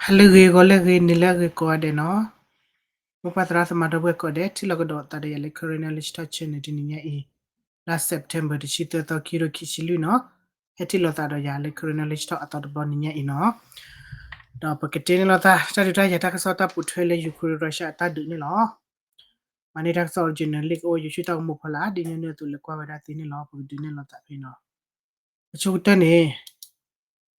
ဟါလၢအဂ့ၤ ဂီၤလၢအဂ့ၤ နံၤလၢအဂ့ၤကိးဂၤဒဲးနီၤ. မိၢ်ပၢ်သရၣ်သမါဒီပုၢ်ဝဲၢ်ကိးဂၤဒဲး ထံၣ်လိာ်ကဒီးသးဒီးယၤလၢ Karen Knowledge Talk Channel တနံၤညါအံၤ, လါ September တဆံသၢသီ ခံကထိခံဆံလွံၢ်နီၤ. ဟဲထံၣ်လိာ်သးဒီးယၤလၢ Karen Knowledge Talk အသီတဘျီနံၤညါအံၤနီၤ. ဒီးပကတဲန့ၢ်လိာ်သး တၢ်ဒုးတၢ်ယၤတၢ်ကစီၣ်တၢ်ပိာ်ထွဲလၢ Ukraine Russia အတၢ်ဒုးန့ၣ်လီၤ. မၤန့ၢ်တၢ်ကစီၣ် original link အိၣ် YouTube တၢ်ကမိၢ်ဖီလာ် ဒ်ညီနုၢ်အသိးလဲၤကွၢ်ဝဲဒၣ်သ့န့ၣ်လီၤ. ပကဒုးနဲၣ်လိာ်သးဖဲနီၤ. အဆိကတၢၢ်န့ၣ်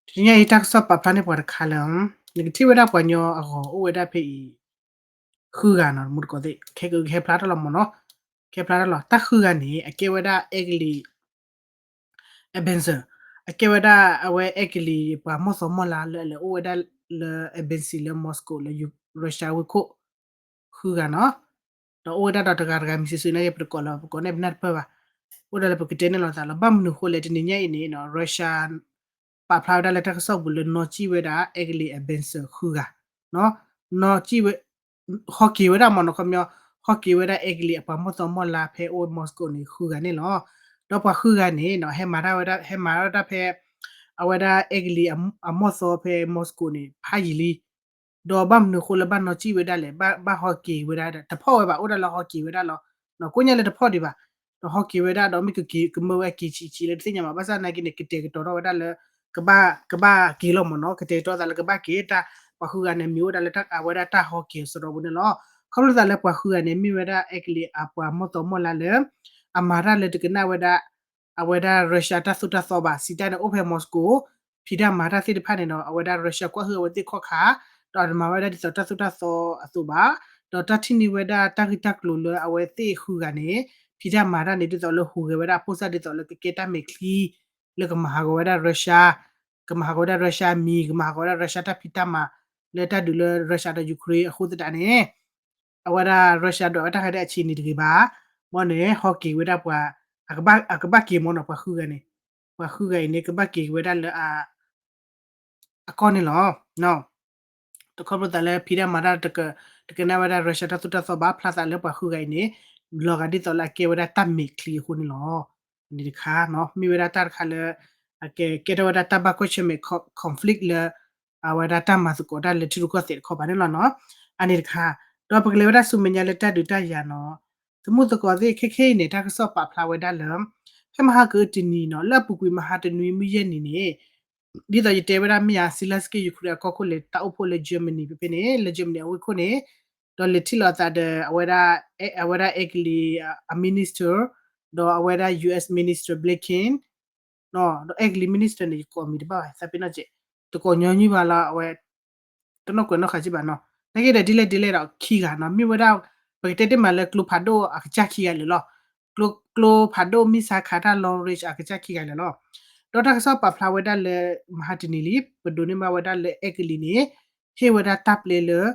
တနံၤညါအံၤတၢ်ကစီၣ်ပာ်ဖျါန့ၢ်ပှၤတခါလၢ နကထံၣ်ဝဲဒၣ်ပှၤကညီအဂီၤအိၣ်ဝဲဒၣ်ဖဲအံၤ ဃုဂၤနီၤ မူတကိးသ့ၣ် ခဲကဟဲဖျါထီၣ်လီၤမ့ၢ်နီၤ. ကဟဲဖျါထီၣ်လီၤ တၢ်ဃုဂၤန့ၣ် အကဲဝဲဒၣ်အဲကလံး ambassador အကဲဝဲဒၣ်အဝဲအဲကလံးပှၤမီၢ်သီမီၢ်လါလၢအလဲၤအိၣ်ဝဲဒၣ်လၢ embassy လၢ Moscow လၢ Russia ဝ့ၢ်ခိၣ် ဃုဂၤနီၤ. ဒီးအိၣ်ဝဲဒၣ်ဒီးတဂၤတဂၤမံၤစုာ်စုာ်န့ၣ် ပတကိးလၢ ပကိးန့ၢ်ပနၢ်တပၢၢ်ဘၣ်. အိၣ်ဒၣ်လၢပကတဲန့ၢ်လိာ်သးလီၤ. ဘၣ်မနုၤဃိလဲၣ် တနံၤညါအံၤန့ၣ် Russia ပာ်ဖျါဝဲဒၣ်လၢတၢ်ကစီၣ်ပူၤလၢနီၢ်ကံၣ်ဝဲဒၣ် အဲကလံး ambassador ဃုဂၤ နီၢ်ကံၣ်ဝဲ ဟီက့ၤဝဲဒၣ်မ့ၢ်နီၤ ခီပညီ ဟီက့ၤဝဲဒၣ်အဲကလံးအပှၤမီၢ်သီမီၢ်လါဖဲအိၣ် Moscow န့ၣ် ဃုဂၤန့ၣ်လီၤ. ဒီးပှၤဃုဂၤန့ၣ်နီၤ ဟဲမၤတၢ်ဝဲဒၣ် ဟဲမၤတၢ်ဖဲ အဝဲဒၣ်အဲကလံးအမီၢ်သီဖဲ Moscow န့ၣ် ဖးယံာ်လံ. ဒီးဘၣ်မနုၤဃိလၢဘၣ်နီၢ်ကံၣ်ဝဲဒၣ်လဲၣ် ဘၣ်ဟီက့ၤဝဲဒၣ် တဖီၣ်ဝဲဘၣ် အိၣ်ဒၣ်လၢဟီက့ၤဝဲဒၣ်လီၤ. ကိညါလၢတဖီၣ်ဒံးဘၣ် ဒီးဟီက့ၤဝဲဒၣ်ဒီးမ့ၢ်ကက့ၤကမၢဝဲက့ၤဆံးဆံးလၢတသ့ၣ်ညါဘၣ် ဘၣ်ဆၣ်သနာ်က့န့ၣ် ကတဲာ်ကတီၤထီၣ်ဝဲဒၣ်လၢ ကဘၣ် ကဘၣ်က့ၤလီၤမ့ၢ်နီၤ ကတဲာ်ကတီၤသးလၢကဘၣ်က့ၤ တၢ် ပှၤဃုဂၤန့ၣ် မ့ၢ်အိၣ်ဒၣ်လၢတၢ်အဝဲဒၣ်တၢ်ဟီက့ၤအစရီပူၤန့ၣ်လီၤ. ခီဖျိသးလၢပှၤဃုဂၤန့ၣ် မ့ၢ်ဝဲဒၣ်အဲကလံးအပှၤမီၢ်သီမီၢ်လါလၢ အမၤတၢ်လၢတကနၣ်ဝဲဒၣ် အဝဲဒၣ် Russia တၢ်သိၣ်တၢ်သီဘၣ် စံးတၢ်န့ၣ်အိၣ်ဖဲ Moscow ဖံးတၢ်မၤတၢ်သ့ၣ်တဖၣ်န့ၣ်ဒီး အဝဲဒၣ် Russia ကွၢ်ဟုၣ်အဝဲသ့ၣ်ခီၣ်ခါ ဒီးအတမၤဝဲဒၣ်ဒ်သိးတၢ်သိၣ်တၢ်သီအသိးဘၣ် ဒီးတၢ်ထံၣ်န့ၢ်ဝဲဒၣ်တၢ်ဂ့ၢ်တၢ်ကျိၤလၢအဝဲသ့ၣ်ဃုဂၤန့ၣ် ဖံးတၢ်မၤတၢ်န့ၣ် ဒ်သိးလၢဟူးဂဲၤဝဲဒၣ်အဖိစၢ်ဒ်သိးလၢကကဲတၢ်မဲာ်ချံ လၢကမၤဟးဂီၤဝဲဒၣ် Russia ကမၤဟးဂီၤဝဲဒၣ် Russia မံၤ ကမၤဟးဂီၤဝဲဒၣ် Russia တၢ်ဖံးတၢ်မၤ လၢတၢ်ဒုးလၢ Russia ဒီး Ukraine အဃိသတးန့ၣ် အဝဲဒၣ် Russia ဒွးဝဲတၢ်ခါဒဲးအဆံးန့ၣ်တဂ့ၤဘၣ် ဘၣ်န့ၣ် ဟီက့ၤဝဲဒၣ်ပှၤ အကဘၣ်က့ၤမ့ၢ်နီၤ ပှၤဃုဂၤန့ၣ် ပှၤဃုဂၤအံၤန့ၣ် ကဘၣ်က့ၤဝဲဒၣ်လၢ အကီၢ်န့ၣ်လီၤ. တခီဖျိသးလၢဖံးတၢ်မၤတၢ် တကနၣ်ဝဲဒၣ် Russia တၢ်သိၣ်တၢ်သီဘၣ် ဖျါသးလၢပှၤဃုဂၤအံၤန့ၣ် လီၤဂာ်ဒ်သိးလၢအကဲဝဲဒၣ်တၢ်မဲာ်ချံအဃိန့ၣ်လီၤ. န့ၣ်တခါ မ့ၢ်ဝဲဒၣ်တၢ်တခါလၢ အကဲကဲထီၣ်ဝဲဒၣ်တၢ်ဘၣ်ကွၢ်ဆၢၣ်မဲာ် conflict လၢ အဝဲဒၣ်တၢ်မၤသကိးတၢ်လၢထံရူၢ်ကီၢ်သဲးတခီပၤန့ၣ်လီၤနီၤ. အန့ၣ်တခါ ဒီးပကလဲၤဝဲဒၣ်ဆူမဲာ်ညါလၢတၢ်ဒုးတၢ်ယၤနီၤ. သမူသကိးသ့ၣ်ခဲခဲအံၤန့ၣ် တၢ်ကစီၣ်ပာ်ဖျါဝဲဒၣ်လၢ ဖဲမဟါကအုတနံၤနီၤ လၢအပူၤကွံာ်မဟါတနွံမုၢ်ယဲၢ်နံၤန့ၣ် ဒ်သိးယတဲဝဲဒၣ်မ့ၢ်ဧါ Zelenskyy Ukraine အကီၢ်ခိၣ်လဲၤတၢ်အိၣ်ဖှိၣ်လၢ Germany ဖဲဖဲန့ၣ် လၢ Germany အဝ့ၢ်ခိၣ်န့ၣ် ဒီးလဲၤထံၣ်လိာ်သးဒီး အဝဲဒၣ် အဝဲဒၣ်အဲကလံး အ minister ဒီးအဝဲဒၣ် US minister Blinken ဒီးအဲကလံး minister န့ၣ် ယကိးမံၤတဘၣ်ဘၣ် သးပ့ၤနီၣ်ကဲး တကိးညီနုၢ်ဘၣ်လီၤ အဝဲ တနီၢ်ကွဲးနီၢ်ဃာ်ကံဘၣ်နီၤ. နာ်က့ဒီးဒ်လဲၣ်ဒ်လဲၣ်ဒီးခံဂၤနီၤ မ့ၢ်ဝဲဒၣ် ပကတဲတ့ၢ်မးလၢကျိဖးဒိၣ်အကစၢ်ခံဂၤလၢာ်လီၤ. ကျိ ကျိဖးဒိၣ် missile ခးတၢ် long range အကစၢ်ခံဂၤလၢာ်လီၤ. ဒီးတၢ်ကစီၣ်ပာ်ဖျါဝဲဒၣ်လၢ မဟါတနံၤလံ ပဒိးန့ၢ်ဘၣ်ဝဲဒၣ်လၢအဲကလံးန့ၣ် ဟ့ၣ်ဝဲဒၣ်တၢ်ပျဲလၢ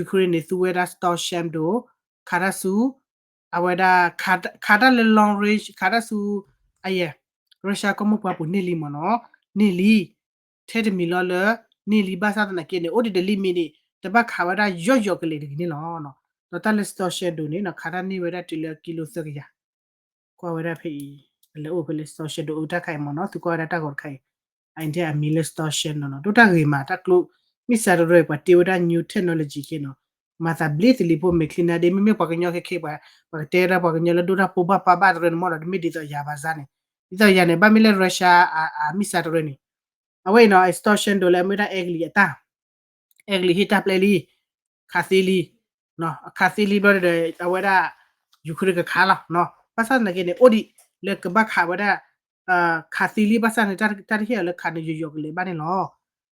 Ukraine န့ၣ် သူဝဲဒၣ် Storm Shadow ခးတၢ်ဆူ အဝဲဒၣ် ခးတၢ်လၢ long range ခးတၢ်ဆူ အယဲၢ် Russia ကီၢ်မိၢ်ပှၢ်ပူၤန့ၢ်လံမ့ၢ်နီၤ န့ၢ်လံ ထဲတမံၤလီၤလၢ န့ၢ်လံဘၣ်ဆၣ်သနာ်က့န့ၣ် အိၣ်ဒံးတလံၣ်မံၤန့ၣ် တဘၣ်ခးဝဲဒၣ်ယီၢ်ယီၢ်ကလဲာ်တဂ့ၤန့ၣ်လီၤ. ဒီးတၢ်လၢ Storm Shadow န့ၣ်နီၤ ခးတၢ်န့ၢ်ဝဲဒၣ်တုၤလၢကံလိသၢကယၤ ကွၢ်ဝဲဒၣ်ဖဲအံၤ အလဲၤအိၣ်ဖဲလၢ Storm Shadow အတၢ်ခါအံၤမ့ၢ်နီၤ သုကွၢ်ဝဲဒၣ်တၢ်ဂီၤတခါအံၤ အအံၤထဲအမံၤလၢ Storm Shadow နီၤ ဒိၣ်တၢ်ဂ့ၤမး တၢ်ကျိ missile တရၢအံၤ ပှၤတ့ဝဲဒၣ် new technology က့နီၤ မၤသးဘျ့သလံၤဖိမဲာ်ချံနါဒ့ မ့မ့ၢ်ပှၤကညီခဲခဲ ပှၤကတဲဒၣ်ပှၤကညီလၢဒိၣ်တၢ်ဖိဘၣ်ပၢ်ဘၣ်တရၢန့ၣ်မ့ၢ်ဒီး တမ့ၢ်ဒ်သိးယၤဘၣ်စါန့ၣ် ဒ်သိးယၤန့ၣ် ဘၣ်မ့ၢ်လၢ Russia အ missile တရၢန့ၣ် အဝဲအံၤနီၤ Storm Shadow လၢအမ့ၢ်ဒၣ်အဲကလံးအတၢ် အဲကလံးဟ့ၣ်တၢ်ပျဲလံ ခးသ့လံ ခးသ့လံဘျီဒီး အဝဲဒၣ် Ukraine ကခးလီၤ ဘၣ်ဆၣ်သနာ်က့န့ၣ် အိၣ်ဒံးလၢကဘၣ်ခးဝဲဒၣ် ခးသ့လံ ဘၣ်ဆၣ်န့ၣ် တၢ်တဟ့ၣ်အီၤလၢခးန့ၣ်ယီၤယီၤကလဲာ်ဘၣ်န့ၣ်လီၤ.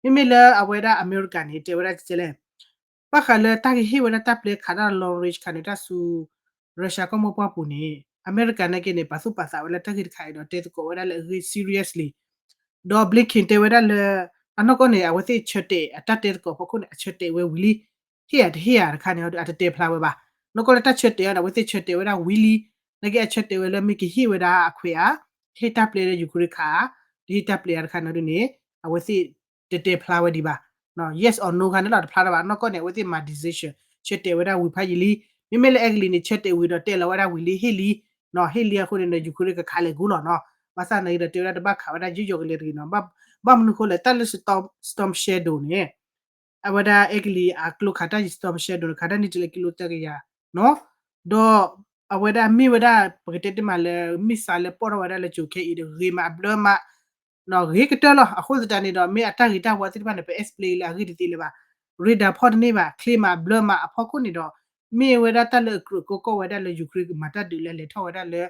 မ့မ့ၢ်လၢအဝဲဒၣ်အမဲရကၤန့ၣ် တဲဝဲဒၣ်ကဲလဲၣ် ဘၣ်ဃးလၢတၢ်ကဟ့ၣ်ဝဲဒၣ်တၢ်ပျဲခးတၢ် long range ခးန့ၣ်တၢ်ဆူ Russia ကီၢ်မိၢ်ပှၢ်ပူၤန့ၣ် အမဲရကၤနာ်က့န့ၣ် ပာ်သူၣ်ပာ်သးဝဲလၢတၢ်ဂ့ၢ်တခါအံၤဒီး တဲသကိးဝဲဒၣ်လၢအဂ့ၢ် seriously ဒီး Blinken တဲဝဲဒၣ်လၢ အနီၢ်ကီၢ်န့ၣ် အဝဲသ့ၣ်ဆၢတဲာ်အတၢ်တဲသကိးဖီခိၣ်န့ၣ် အဆၢတဲာ်ဝဲဝံၤလံ ဟ့ၣ်ဧါတဟ့ၣ်ဧါတခါန့ၣ် အတတဲဖျါဝဲဘၣ်. နီၢ်ကီၢ်လၢတၢ်ဆၢတဲာ်အီၤန့ၣ် အဝဲသ့ၣ်ဆၢတဲာ်ဝဲဒၣ်ဝံၤလံ နာ်က့အဆၢတဲာ်ဝဲလၢမ့ၢ်ကဟ့ၣ်ဝဲဒၣ်အခွဲးဧါ ဟ့ၣ်တၢ်ပျဲလၢ Ukraine ခး တဟ့ၣ်တၢ်ပျဲဧါတခါန့ၣ်ဒ်န့ၣ် အဝဲသ့ၣ်တတဲဖျါဝဲဒံးဘၣ် yes or no ခါန့ၣ်လီၤ တဖျါထီၣ်ဘၣ် နီၢ်ကီၢ်န့ၣ် အဝဲသ့ၣ်မၤ decision ဆၢတဲာ်ဝဲဒၣ်ဝံၤဖးယံာ်လံ မ့မ့ၢ်လၢအဲကလံးန့ၣ် ဆၢတဲာ်ဝံၤဒီးတဲလီၤဝဲဒၣ်ဝံၤလံ ဟ့ၣ်လံ ဟ့ၣ်လံအဃိန့ၣ်ဒီး Ukraine ကခးလဲၤကူလီၤနီၤ ဘၣ်ဆၣ်သနာ်က့ဒီးတဲဝဲဒၣ်တဘၣ်ခးဝဲဒၣ်ယိယိကလဲၤတဂ့ၤနီၤ ဘၣ်မနုၤဃိလဲၣ် တၢ်လၢ Storm Shadow န့ၣ် အဝဲဒၣ်အဲကလံးအကျိခးတၢ်ယံၤ storm shadow န့ၣ် ခးတၢ်န့ၢ်တုၤလၢကံလိသၢကယၤနီၤ, ဒီးအဝဲဒၣ်မ့ၢ်ဝဲဒၣ် ပကတဲတ့ၢ်မးလၢ missile လၢပိာ်ထီၣ်ဝဲဒၣ်လၢကၠိခဲအံၤဒီး ဂ့ၤမးအဘျၢမး ဂ့ၤကတၢၢ်လီၤ. အဃိသတးန့ၣ်ဒီး မ့ၢ်အတၢ်ဂ့ၤတၢ်ဝါသ့ၣ်တဖၣ်န့ၣ် ပ explain လၢအဂ့ၢ်တသ့လၢၤဘၣ်, radar ဖီၣ်တန့ၢ်ဘၣ်, ချ့မးအဘျၢမးအဖီခိၣ်န့ၣ်ဒီး မ့ၢ်ဝဲဒၣ်တၢ်လၢအကြၢးကီကီၢ်ဝဲဒၣ်လၢ Ukraine ကမၤတၢ်ဒုးလၢလဲၤထီၣ်ဝဲဒၣ်လၢ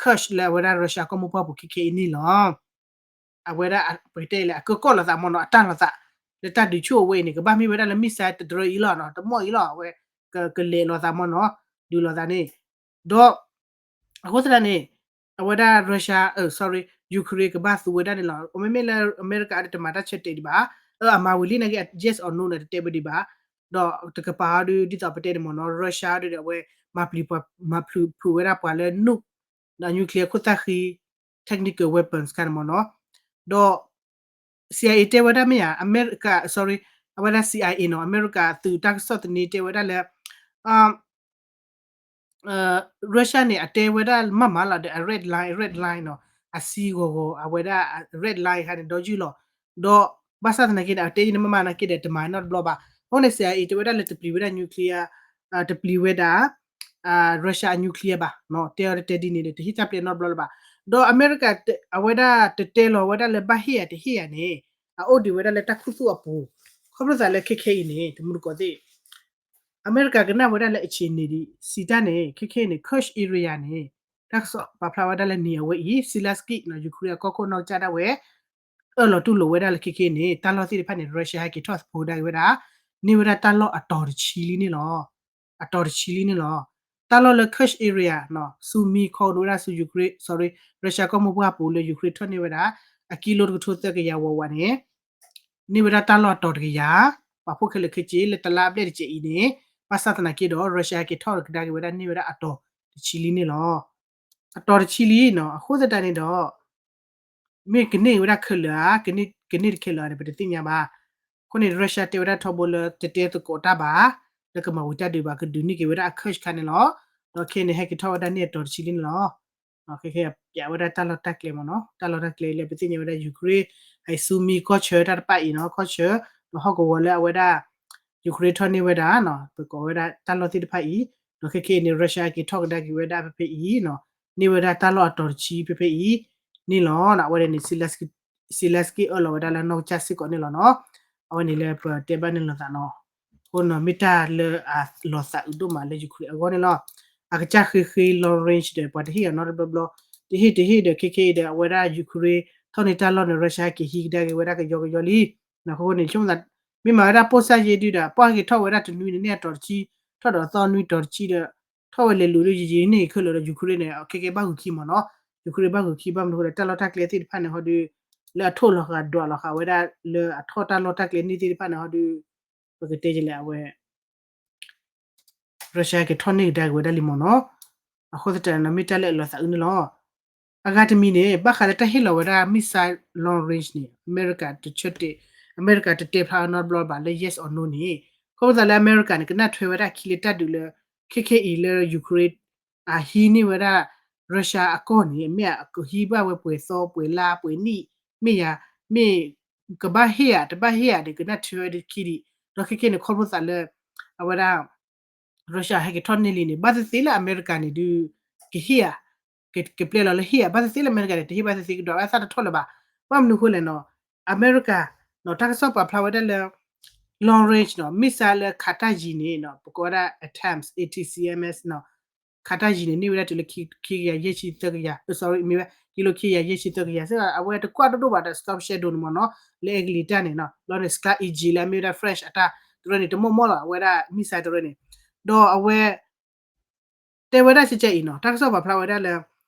Kursk လၢအဝဲဒၣ် Russia ကီၢ်မိၢ်ပှၢ်ပူၤခဲခဲအံၤန့ၣ်လီၤ. အဝဲဒၣ်ပကတဲလၢအကၢကီၢ်လိာ်သးမ့ၢ်နီၤ အတၢ်လိာ်သး လၢတၢ်ဒုးဆူၣ်အဝဲအံၤန့ၣ် ကဘၣ်မ့ၢ်ဝဲဒၣ်လၢ missile တတြၢအံၤလီၤနီၤ, တမီၢ်အံၤလီၤ, အဝဲကလဲၤလိာ်သးမ့ၢ်နီၤ, ဒုးလိာ်သးန့ၣ်, ဒီး အဃိသတးန့ၣ် အဝဲဒၣ် Russia, sorry, Ukraine ကဘၣ်သူဝဲဒၣ်န့ၣ်လီၤ. အမ့မ့ၢ်လၢအမဲရကၤဒီးတမၤတၢ်ဆၢတဲာ်ဒံးဘၣ်, အမၤဝံၤလံနာ်က့ yes or no န့ၣ် တတဲဝဲဒံးဘၣ်, ဒီးတကပၤအီၤဒုး ဒ်သိးပတဲန့ၣ်မ့ၢ်နီၤ Russia ဒုးဒီးအဝဲ မၤပျံၤဖုးဝဲဒၣ်ပှၤလၢ nuke, nuclear ခိၣ်သၣ်ဃံ technical weapons ခါန့ၣ်မ့ၢ်နီၤ, ဒီး CIA တဲဝဲဒၣ်မ့ၢ်ဧါ, အမဲရကၤ sorry, အဝဲဒၣ် CIA နီၤ, အမဲရကၤသုးတၢ်ကစီၣ်သန့တဲဝဲဒၣ်လၢ Russia န့ၣ် အတဲဝဲဒၣ်မးမးလီၤဒီး အ red line, red line နီၤ, အစံဂီၤဂီၤ အဝဲဒၣ် red line ခါန့ၣ် ဒီယုၢ်လီၤ, ဒီးဘၣ်ဆၣ်သနာ်က့န့ၣ် အတဲယံၤန့ၣ်မးမးနာ်က့ဒီး တမၤနီတဘျီဘၣ်. အဃိန့ၣ် CIA တဲဝဲဒၣ်လၢတပျံၤဝဲဒၣ် nuclear, တပျံၤဝဲဒၣ် Russia nuclear ဘၣ်, တဲအီၤတတဲဒ်န့ၣ်ဒီး တဟ့ၣ်တၢ်ပျဲနီတဘျီလၢၤဘၣ်. ဒီးအမဲရကၤ အဝဲဒၣ်တတဲလီၤဝဲဒၣ်လၢဘၣ်ဟ့ၣ်ဧါတဟ့ၣ်ဧါန့ၣ် အအိၣ်ဒံးဝဲဒၣ်လၢတၢ်ခူသူၣ်အပူၤ, ခီဖျိသးလၢခဲခဲအံၤန့ၣ် တမူတကိးသ့ၣ် အမဲရကၤကနၣ်ဝဲဒၣ်လၢအဆံးန့ၣ်ဒံး စံးတၢ်န့ၣ် ခဲခဲအံၤန့ၣ် Kursk area န့ၣ် တၢ်ကစီၣ်ပာ်ဖျါဝဲဒၣ်လၢန့ၣ်အဝဲအံၤ Zelensky နီၤ Ukraine အကီၢ်ခိၣ်နီၢ်ကစၢ်ဒၣ်ဝဲ အၢၣ်လီၤတူၢ်လိာ်ဝဲဒၣ်လၢခဲခဲအံၤန့ၣ် တၢ်လီၢ်သ့ၣ်တဖၣ်န့ၣ် Russia ဟဲက့ၤထီၣ်သဖိကဒါက့ၤဝဲဒၣ် န့ၢ်ဝဲဒၣ်တၢ်လီၢ်အတီၤတဆံလံန့ၣ်လီၤ. အတီၤတဆံလံန့ၣ်လီၤ. တၢ်လီၢ်လၢ Kursk area နီၤ Sumy ခီဒိဝဲဒၣ်ဆူ Ukraine, sorry, Russia ကီၢ်မိၢ်ပှၢ်ပူၤလၢ Ukraine ထီၣ်န့ၢ်ဝဲဒၣ် အကံလိတကထိသၢကယၤဝးဝးန့ၣ် န့ၢ်ဝဲဒၣ်တၢ်လီၢ်အတီၤတကယၤ, ပှၤဖှိၣ်ခဲလၢာ်ခဲဆ့လၢတလါအဘျဲၣ်တစဲးအံၤန့ၣ်, ဘၣ်ဆၣ်သနာ်က့ဒီး Russia ဟဲက့ၤထီၣ်ကဒါက့ၤဝဲဒၣ်န့ၢ်ဝဲဒၣ်အတီၤတဆံလံန့ၣ်လီၤ. အတီၤတဆံလံနီၤ, အဃိသတးန့ၣ်ဒီး မ့ၢ်ကန့ၢ်ဝဲဒၣ်ခဲလၢာ်ဧါ, ကန့ၢ်တခဲလၢာ်ဧါန့ၣ် ပတသ့ၣ်ညါဘၣ်. အဃိန့ၣ် Russia တဲဝဲဒၣ်ထီဘိလၢတတဲသကိးတၢ်ဘၣ်, လၢကမၤဝံၤတၢ်ဒုးဘၣ်, ကဒုးန့ၢ်က့ၤဝဲဒၣ်အ Kursk ခါန့ၣ်လီၤ. ဒီးခဲအံၤန့ၣ် ဟဲက့ၤထီၣ်ဝဲဒၣ်န့ၣ်အတီၤတဆံလံန့ၣ်လီၤ. ခဲခဲပျးဝဲဒၣ်တၢ်လီၢ်တၢ်ကျဲမ့ၢ်နီၤ, တၢ်လီၢ်တၢ်ကျဲလၢပသ့ၣ်ညါဝဲဒၣ် Ukraine အ Sumy ကီၢ်ဆၢတၢ်တဖၣ်အံၤနီၤ, ကီၢ်ဆၢ, ဒီးဟီၣ်ကဝီၤလၢအဝဲဒၣ် Ukraine ထီၣ်န့ၢ်ဝဲဒၣ်နီၤ, ပကိးဝဲဒၣ်တၢ်လီၢ်သ့ၣ်တဖၣ်အံၤ, ဒီးခဲခဲအံၤန့ၣ် Russia က့ၤထီၣ်ကဒါက့ၤဝဲဒၣ်ဖဲဖဲအံၤနီၤ, န့ၢ်ဝဲဒၣ်တၢ်လီၢ်အတီၤတဆံဖဲဖဲအံၤန့ၣ်လီၤ. အဝဲဒၣ်န့ၣ် Zelensky အၢၣ်လီၤဝဲဒၣ်လၢနီၢ်ကစၢ်စ့ၢ်ကီးန့ၣ်လီၤနီၤ. အဝဲန့ၣ်လၢပတဲဘၣ်န့ၣ်လိာ်သးနီၤ, အဃိနီၤ မ့ၢ်တၢ်လၢအလီၤသးအုးဒိၣ်မးလၢ Ukraine အဂီၢ်န့ၣ်လီၤ. အကစၢ်ဃ့ဃ့ long range ဒီး ပှၤတဟ့ၣ်အီၤနီတဘျီဘျီ, တဟ့ၣ်တဟ့ၣ်ဒီး ခဲခဲအံၤဒီး အဝဲဒၣ် Ukraine ထီၣ်န့ၢ်တၢ်လီၢ်န့ၣ် Russia က့ၤဟံးကဒါက့ၤဝဲဒၣ်ကယီကယီလံ. အဃိန့ၣ် ဆိကမိၣ်သး မ့ၢ်မၤဝဲဒၣ်ပိၢ်စၢ်ယ့ဒုဒီး ပှၢ်က့ၤထီၣ်ဝဲဒၣ်တနွံန့ၣ် န့ၢ်အတီၤတဆံ, ထီၣ်ဒီးသီနွံတီၤတဆံဒီး ထီၣ်ဝဲလဲၤလူၤလၢယယံၤန့ၢ်ခဲလၢာ်ဒီး Ukraine န့ၣ် ခဲကဲဘၣ်ဂုာ်ခံမ့ၢ်နီၤ. Ukraine ဘၣ်ဂုာ်ခံ ဘၣ်မနုၤအဃိလဲၣ် တၢ်လီၢ်တၢ်ကျဲသ့ၣ်တဖၣ်န့ၣ်ဟီဒု လၢအထိၣ်လီၤဃာ်ဒွးလီၤဃာ်ဝဲဒၣ် လၢအထီၣ်တၢ်လီၢ်တၢ်ကျဲန့ၣ်သ့ၣ်တဖၣ်န့ၣ်ဟီဒု ပကတဲယလဲၣ် အဝဲ Russia က့ၤထီၣ်န့ၢ်ကဒါက့ၤဝဲဒၣ်လံမ့ၢ်နီၤ. အဃိသတးန့ၣ် မ့ၢ်တၢ်လၢအလီၤသးအုးန့ၣ်လီၤ. အဂၤတမံၤန့ၣ် ဘၣ်ဃးလၢတၢ်ဟ့ၣ်လီၤဝဲဒၣ် missile long range န့ၣ် အမဲရကၤတဆၢတဲာ်, အမဲရကၤတတဲဖျါအီၤနီတဘျီဘၣ်လၢ yes or no န့ၣ်, ခီဖျိသးလၢအမဲရကၤန့ၣ် ကနၣ်ထွဲဝဲဒၣ်ခံလၢတၢ်ဒုးလၢ ခဲခဲအံၤလၢ Ukraine အဟံးန့ၢ်ဝဲဒၣ် Russia အကီၢ်န့ၣ် မ့ၢ်အကဟံးဘၣ်ဝဲပှဲၤသီပှဲၤလါပှဲၤနံၣ် မ့ၢ်ယၤ, မ့ၢ်ကဘၣ်ဟ့ၣ်ဧါ တဘၣ်ဟ့ၣ်ဧါန့ၣ် ကနၣ်ထွဲဝဲဒၣ်ခံဒံး, ဒီးခဲခဲန့ၣ် ခီဖျိသးလၢ အဝဲဒၣ် Russia ဟဲက့ၤထီၣ်န့ၢ်လံန့ၣ် ဘၣ်သ့ၣ်သ့ၣ်လၢအမဲရကၤန့ၣ်ဒုး ကဟ့ၣ်ဧါ, ကပျဲလီၤလၢဟ့ၣ်ဧါ, ဘၣ်သ့ၣ်သ့ၣ်လၢအမဲရကၤန့ၣ် တဟ့ၣ်ဘၣ်သ့ၣ်သ့ၣ်ကဒီး အသၣ်တထီၣ်လၢၤဘၣ်. ဘၣ်မနုၤအဃိလဲၣ်နီၤ, အမဲရကၤ တၢ်ကစီၣ်ပာ်ဖျါဝဲဒၣ်လၢ long range နီၤ missile လၢခးတၢ်ယံၤန့ၣ်နီၤ ပကိးဝဲဒၣ် ATACMS, ATACMS နီၤ ခးတၢ်ယံၤန့ၣ် န့ၢ်ဝဲဒၣ်တုၤလၢခံကယၤယဲၢ်ဆံသၢကယၤ, sorry မ့ၢ်ဝဲ ကံလိခံကယၤယဲၢ်ဆံသၢကယၤ, စ့ၢ်ကီး အဝဲတကွၢ်ဒိၣ်ဒိၣ်ဘၣ်ဒီး Storm Shadow န့ၣ်မ့ၢ်နီၤ လၢအဲကလံးတၢ်န့ၣ်နီၤ လီၤန့ၣ် Scud Eagle လၢအမ့ၢ်ဝဲဒၣ် French အတၢ်တရၢန့ၣ် တမီၢ်မီၢ်လီၤ အဝဲဒၣ် missile တရၢန့ၣ်, ဒီးအဝဲ တဲဝဲဒၣ်စကဲအံၤနီၤ တၢ်ကစီၣ်ပာ်ဖျါဝဲဒၣ်လၢ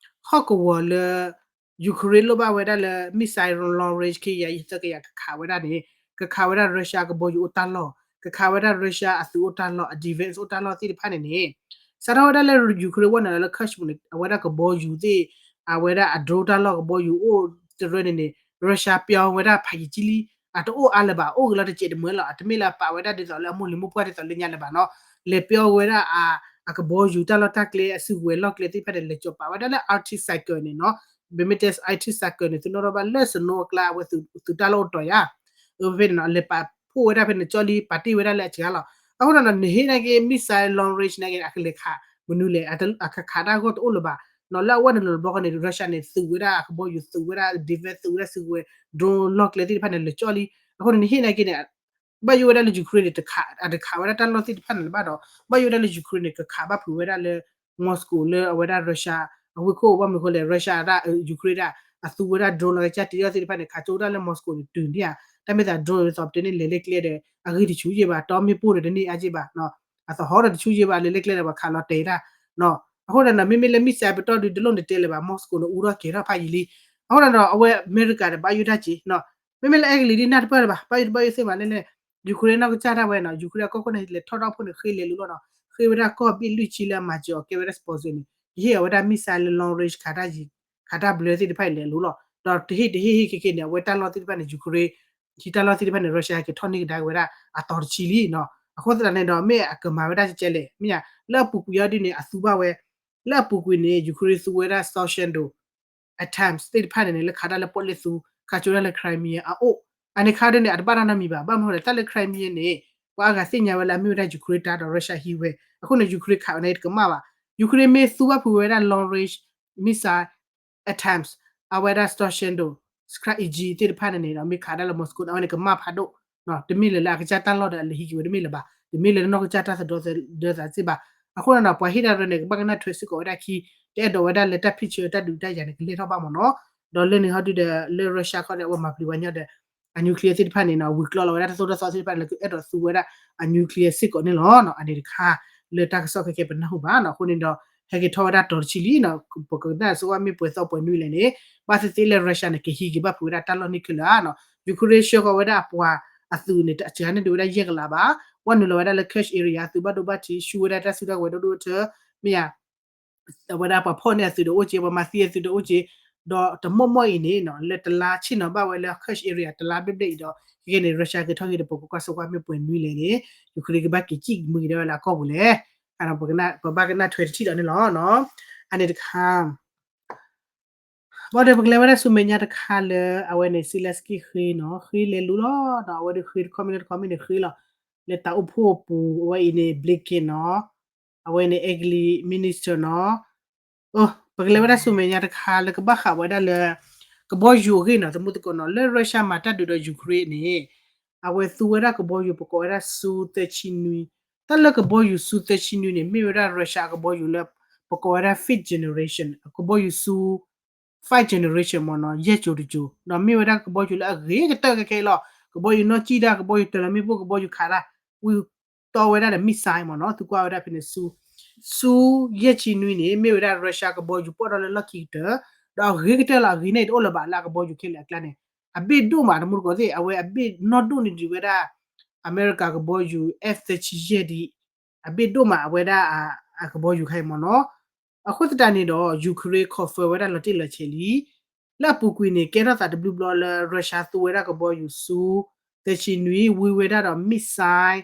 ဟီၣ်ကဝီၤလၢ Ukraine လိၣ်ဘၣ်ဝဲဒၣ်လၢ missile long range ခံကယၤယဲၢ်ဆံသၢကယၤ ကခးဝဲဒၣ်န့ၣ် ကခးဝဲဒၣ် Russia ကဘီယူၤအိၣ်တၢ်လီၢ်, ကခးဝဲဒၣ် Russia အသုးအိၣ်တၢ်လီၢ်, အ defense အိၣ်တၢ်လီၢ်သ့ၣ်တဖၣ်န့ၣ်န့ၣ်, စးထီၣ်ဝဲဒၣ်လၢ Ukraine ဝဲန့ၣ်လၢ Kursk ပူၤန့ၣ် အဝဲဒၣ်ကဘီယူၤသ့ၣ်, အဝဲဒၣ်အ drone တၢ်လီၢ် ကဘီယူၤအိၣ်တရၢန့ၣ်န့ၣ် Russia ပျီဝဲဒၣ်ဖးယံာ်ကံလံ, အတအိၣ်အါလၢၤဘၣ်, အိၣ်က့ၤလီၤတစဲးတမှဲလီၤ, အတမ့ၢ်လၢအပာ်ဝဲဒၣ်ဒ်သိးလၢအမိၢ်လံၤမိၢ်ပှၢ်ဒ်သိးလၢညါလၢၤဘၣ်နီၤ, လဲၤပျီဝဲဒၣ် အကဘီယူၤ တၢ်လီၢ်တၢ်ကျဲ အစုကဝဲၤလီၢ်ကျဲသ့ၣ်တဖၣ်န့ၣ် လဲၤကၠီၤပာ်ဝဲဒၣ်လၢ Arctic Circle န့ၣ်နီၤ, ပမ့ၢ်တဲ Arctic Circle န့ၣ် သုနီၣ်ထီၣ်ဘၣ်လၢ snow အကျါ အဝဲသုးတၢ်လီၢ်အိၣ်တီၤယၤ, အဖဲန့ၣ်နီၤ လဲၤပာ် ပိၢ်ဝဲဒၣ်ဖဲန့ၣ်ကၠီလံ ပာ်တ့ၢ်ဝဲဒၣ်လၢအစှၤလီၤ. အဃိဒီး နဟ့ၣ်နာ်က့ missile long range နာ်က့န့ၣ် အကလဲၤခးမနုၤလဲၣ်, အခးတၢ်ဂီၢ်တအိၣ်လၢၤဘၣ်. လၢအဝဲနုာ်လီၤတဘျီဃီန့ၣ် Russia န့ၣ် သုးဝဲဒၣ်ကဘီယူၤ သုးဝဲဒၣ် defense သုးဝဲဒၣ်စုကဝဲၤ drone လီၢ်ကျဲသ့ၣ်တဖၣ်န့ၣ် လၢာ်ကၠီလံ. အဃိန့ၣ် နဟ့ၣ်နာ်က့န့ၣ် ဘၣ်ယိၣ်ဝဲဒၣ်လၢ Ukraine န့ၣ် တခး အတခးဝဲဒၣ်တၢ်လီၢ်သ့ၣ်တဖၣ်န့ၣ်လၢၤဘၣ်ဒီး ဘၣ်ယိၣ်ဝဲဒၣ်လၢ Ukraine န့ၣ် ကခးဘၣ်ဖုးဝဲဒၣ်လၢ Moscow လၢအဝဲဒၣ် Russia အဝ့ၢ်ခိၣ် ဘၣ်မနုၤအဃိလဲၣ် Russia ဒၣ် Ukraine ဒၣ် အသူဝဲဒၣ် drone လီၤကစၢ်တ့အီၣ်သ့ၣ်တဖၣ်န့ၣ် ခးကၠိဒၣ်လၢ Moscow န့ၣ် တုၤန့ၣ်ဧါ. တၢ်မ့ၢ်သး drone သိးပတဲန့ၣ် လဲၤလဲကျဲဒီး အဂ့ၢ်တဆူၣ်ယဲၢ်ဘၣ်, တီမ့ၣ်ပိၢ်ဒီးတန့ၢ်အါယဲၢ်ဘၣ်, အသဟီဒီးတဆူၣ်ယဲၢ်ဘၣ် လဲၤလဲကျဲဒီး ပှၤခးလီၤတဲာ်တၢ် အဃိဒီး မ့မ့ၢ်လၢ missile ပတီၢ်ဒုး တလိၣ်နတဲလၢၤဘၣ်, Moscow န့ၣ် အူထီၣ်ကဲၤထီၣ်ဖးယံာ်လံ. အဃိဒီး အဝဲအမဲရကၤဒီး ဘၣ်ယိၣ်တၢ်က့ၤ မ့မ့ၢ်လၢအဲကလံးဒ်နၢ်တပၢၢ်လၢၤဘၣ်, ဘၣ်ယိၣ်တဘၣ်ယိၣ်သ့ၣ်မးလၢ Ukraine နီၢ်ကစၢ်ဒၣ်ဝဲနီၤ, Ukraine အကီၢ်ခိၣ်န့ၣ် လဲၤထီၣ်ထီၣ်ဖိန့ၣ် ဃ့လဲၤလူၤလီၤနီၤ, ဃ့ဝဲဒၣ်ကီၢ်ဘ့ၣ်လွံၢ်ဆံလၢအမၤစၢၤအီၤ ကဲဝဲဒၣ် sponsor န့ၣ် ကဟ့ၣ်အီၤဝဲဒၣ် missile လၢ long range ခးတၢ်ယံၤ ခးတၢ်ဘျၢသ့ၣ်တဖၣ်အံၤလဲၤလူၤလီၤ. ဒီးတဟ့ၣ်တဟ့ၣ်ဟ့ၣ်ခဲခဲန့ၣ် အဝဲတၢ်လီၢ်သ့ၣ်တဖၣ်န့ၣ် Ukraine ဟံးတၢ်လီၢ်သ့ၣ်တဖၣ်န့ၣ် Russia ဟဲက့ၤထီၣ်န့ၢ်ကဒါက့ၤဝဲဒၣ်အသီတဆံလံနီၤ. အဃိသတးန့ၣ်ဒီး မ့ၢ်အကမၤဝဲဒၣ်ကဲကဲလဲၣ် မ့ၢ်ဧါ, လၢအပူၤကွံာ်အီၤဒ်န့ၣ် အသူဘၣ်ဝဲ, လၢအပူၤကွံာ်န့ၣ် Ukraine သူဝဲဒၣ် Storm Shadow attacks သ့ၣ်တဖၣ်န့ၣ်န့ၣ် လၢခးတၢ်လၢပီၣ်လဲၣ်သူ ခးကၠိဒၣ်လၢ Crimea အအိၣ်, အန့ၣ်ခးဒ်န့ၣ် အတဘၣ်တၢ်နီတမံၤဘၣ်, ဘၣ်မနုၤလဲၣ် တၢ်လၢ Crimea န့ၣ် ပှၤအါဂၤသ့ၣ်ညါဝဲလၢအမ့ၢ်ဝဲဒၣ် Ukraine တၢ်ဒီး Russia ဟံးဝဲ, အဃိန့ၣ် Ukraine ခးဝဲန့ၣ်တကမၣ်ဘၣ်. Ukraine မ့ၢ်သူဘၣ်ဖုးဝဲဒၣ် long range missile attacks အဝဲဒၣ် Storm Shadow, Scud Eagle သ့ၣ်တဖၣ်န့ၣ်န့ၣ်ဒီး မ့ၢ်ခးဒၣ်လၢ Moscow န့ၣ် အဝဲန့ၣ်ကမၣ်ဖးဒိၣ်, တမ့ၢ်လၢလၢအကစၢ်တၢ်လီၢ်ဒီးအလဲၤဟံးက့ၤဝဲတမ့ၢ်လၢၤဘၣ်, တမ့ၢ်လၢလၢနီၢ်ကစၢ်တၢ်သဒၢသဒၢသးစ့ၢ်ဘၣ်. အဃိန့ၣ်ဒီး ပှၤဟ့ၣ်တၢ်ရဲၣ်န့ၣ် ကဘၣ်ကနၣ်ထွဲစ့ၢ်ကီးဝဲဒၣ်ခံ, တအဲၣ်ဒိးဝဲဒၣ်လၢတၢ်ဖံးဆၢတၢ်ဒုးတၢ်ယၤန့ၣ် ကလဲၤထီၣ်ဘၣ်မ့ၢ်နီၤ. ဒီးလၢန့ၣ်ဟီဒုဒီး လၢ Russia ခီဒီး အဝဲမၤပျံၤဝဲညီဒီး အ nuclear သ့ၣ်တဖၣ်န့ၣ်နီၤ ဝံၤကျိးလီၤဝဲဒၣ်တၢ်သိၣ်တၢ်သီသ့ၣ်တဖၣ်န့ၣ် လၢကအဲၣ်ဒိးသူဝဲဒၣ်အ nuclear စ့ၢ်ကီးန့ၣ်လီၤ. အန့ၣ်တခါ လၢတၢ်ကစီၣ်ခဲကဲပနၢ်ဟူဘၣ်နီၤ. အဃိန့ၣ်ဒီး ဟဲက့ၤထီၣ်ဝဲဒၣ်တီၤတဆံလံနီၤ, ပကနၣ်စ့ၢ်ကီးမ့ၢ်ပှဲၤသီပှဲၤနွံလဲၣ်န့ၣ် ဘၣ်သ့ၣ်သ့ၣ်လၢ Russia န့ၣ် ကဟံးက့ၤဘၣ်ဖုးဝဲဒၣ်တၢ်လီၢ်န့ၣ်ခဲလၢာ်နီၤ. Ukraine ဆှၢဃီၤဝဲဒၣ်အပှၤအသုးန့ၣ် တစှၤန့ၢ်ဒံးဝဲဒၣ်ယဲၢ်ကလးဘၣ်, ဝဲနုာ်လီၤဝဲဒၣ်လၢ Kursk area အသုးဘၣ်ဒိဘၣ်ထံး ဆူၣ်ဝဲဒၣ်တၢ်စုကဝဲၤဒိၣ်ဒိၣ်ထၢ မ့ၢ်ဧါ အဝဲဒၣ်ပှၤဖီၣ်န့ၢ်အသုးဒီးအိၣ်က့ၤ, ပှၤမၤသံအသုးဒီးအိၣ်က့ၤ, ဒီးတမီၢ်မီၢ်အံၤန့ၣ်နီၤ လၢတလါဆ့ၣ်နီၤဘၣ်ဝဲလၢ Kursk area တလါဘျဲၣ်ဘျဲၣ်အံၤဒီး ခဲကဲန့ၣ် Russia က့ၤထီၣ်က့ၤဒီး ပကကွၢ်စ့ၢ်ကီးမ့ၢ်ပှဲၤနွံလဲၣ်န့ၣ် Ukraine ကဘၣ်က့ၤစံၣ်မုာ်က့ၤဒၣ်ဝဲလၢအကီၢ်ပူၤလဲၣ်. ပဘၣ်ကနၣ်ထွဲတထံၣ်ဒီးန့ၣ်လီၤ. အန့ၣ်တခါ ဘၣ်ဒီးပကလဲၤဝဲဒၣ်ဆူမဲာ်ညါတခါလၢ အဝဲန့ၣ် Zelenskyy ဃ့နီၤ, ဃ့လဲၤလူၤလီၤဒီး အဝဲဒၣ်ဃ့တခီမ့ၢ်တခီမ့ၢ်န့ၣ်ဃ့လီၤ. လၢတၢ်အိၣ်ဖှိၣ်အပူၤ အဝဲအံၤန့ၣ် Blinken နီၤ, အဝဲန့ၣ် Egli minister နီၤ. ပကလဲၤဝဲဒၣ်ဆူမဲာ်ညါတခါလၢကဘၣ်ဃးဝဲဒၣ်လၢ ကဘီယူၤအဂ့ၢ်နီၤ, သမူသကိးနီၤ, လၢ Russia မၤတၢ်ဒုးဒီး Ukraine န့ၣ် အဝဲသူဝဲဒၣ်ကဘီယူၤ ပကိးဝဲဒၣ် Su သၢဆံနွံ, တၢ်လၢကဘီယူၤ Su သၢဆံနွံန့ၣ် မ့ၢ်ဝဲဒၣ် Russia အကဘီယူၤလၢ ပကိးဝဲဒၣ် fifth generation ကဘီယူၤ Su five generation မ့ၢ်နီၤ, ယဲၢ်စိၤတစိၤ, ဒီးမ့ၢ်ဝဲဒၣ်ကဘီယူၤလၢအဂ့ၤကတၢၢ်ခဲခဲလီၤ. ကဘီယူၤနီၢ်ကံၣ်တၢ်, ကဘီယူၤတလးမ့ၣ်ပိၢ်, ကဘီယူၤခးတၢ်, ဝံၤတီဝဲဒၣ်ဒီး missile မ့ၢ်နီၤ, သုကွၢ်ဝဲဒၣ်ဖဲန့ၣ် Su, Su ယဲၢ်ဆံနွံန့ၣ် မ့ၢ်ဝဲဒၣ် Russia ကဘီယူၤပီၣ်ထီၣ်လၢလီၢ်ခံကတၢၢ်, ဒီးအဂ့ၤကတၢၢ်လီၤ. အဂ့ၤန့ၣ်တအိၣ်လၢၤဘၣ်လၢအကဘီယူၤခဲလၢာ်အကျါန့ၣ်, အဘ့ၣ်ဒိၣ်မး တမူတကိးသ့ၣ်, အဝဲအဘ့ၣ်နီၢ်ဒိၣ်န့ၢ်ဒံးဝဲဒၣ် အမဲရကၤကဘီယူၤ F သၢဆံယဲၢ်ဒံး, အဘ့ၣ်ဒိၣ်မးအဝဲဒၣ် အကဘီယူၤခါအံၤမ့ၢ်နီၤ. အဃိသတးန့ၣ်ဒီး Ukraine confirm ဝဲဒၣ်လီၤတံၢ်လီၤဆဲးလံ. လၢအပူၤကွံာ်န့ၣ် ကဲထီၣ်သးတဘျုးဘျီလၢ Russia သူဝဲဒၣ်ကဘီယူၤ Su သၢဆံနွံ, ဝံၤဝဲဒၣ်ဒီး missile,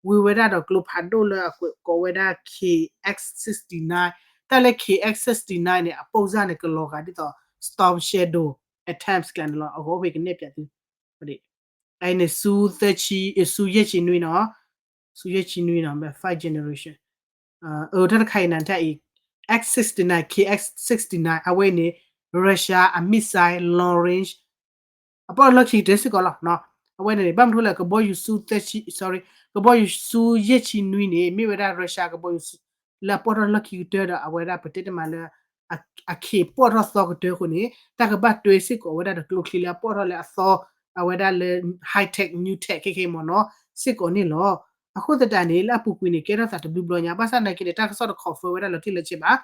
ဝံၤဝဲဒၣ်ဒီးကျိဖးဒိၣ်လၢအကိးဝဲဒၣ် K X sixty-nine, တၢ်လၢ K X sixty-n�ine န့ၣ် အပိၢ်စၢ်န့ၣ် ကလီၤဂာ်ဒ်သိး Storm Shadow attacks ကျါန့ၣ်လီၤ. အဂီၢ်အိၣ်ဖဲကနဲၣ်ပၠးသု အအံၤန့ၣ် Su သၢဆံ, အ Su ယဲၢ်ဆံနွံနီၤ, Su ယဲၢ်ဆံနွံနီၤ, five generation, အတၢ်တခါအံၤန့ၣ် တၢ်အံၤ X sixty-nine, K X sixty-nine အဝဲအံၤန့ၣ် Russia အ missile long range အပီၣ်ထီၣ်လၢခံကတၢၢ်စ့ၢ်ကီးလီၤ. အဝဲန့ၣ်န့ၣ် ဘၣ်မနုၤလဲၣ် ကဘီယူၤ Su သၢဆံ, sorry, ကဘီယူၤ Su ယဲၢ်ဆံနွံန့ၣ် မ့ၢ်ဝဲဒၣ် Russia ကဘီယူၤ လၢအပီၣ်ထီၣ်လၢခံကတၢၢ်ဒီး အဝဲဒၣ်ပတဲတမံၤလၢ အ K ပီၣ်ထီၣ်သီကတၢၢ်အဃိန့ၣ် တၢ်ကဘၣ်တွဲစ့ၢ်ကီးဝဲဒၣ်ဒီးကျိချံလၢအပီၣ်ထီၣ်လၢအသီ အဝဲဒၣ်လၢ high tech, new tech ခဲခဲမ့ၢ်နီၤ စ့ၢ်ကီးန့ၣ်လီၤ. အဃိသတးန့ၣ် လၢအပူၤကွံာ်န့ၣ် ကဲထီၣ်သးတဘျုးဘျီညါ ဘၣ်ဆၣ်သနာ်က့န့ၣ် တၢ်ကစီၣ်တ confirm ဝဲဒၣ်လီၤတံၢ်လီၤဆဲးဘၣ်.